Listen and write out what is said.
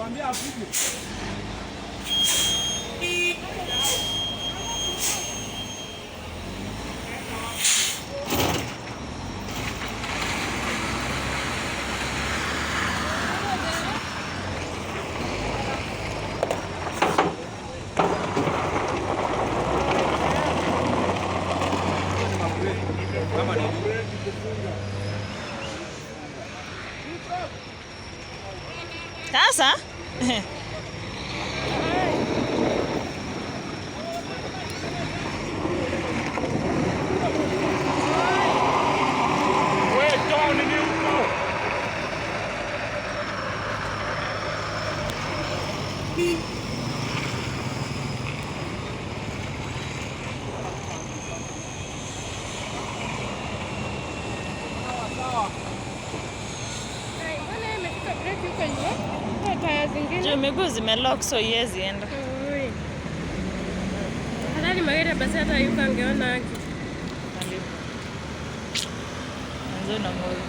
Mwambie akuje. Sasa We, toa nini huko? Ai, mbona imefika breki huko nyuma? Kwa taya zingine. Juu miguu zimelock, so iwezi enda. Ui. Afadhali Magere basi hata yuko angeona haki. Anzo na moyo.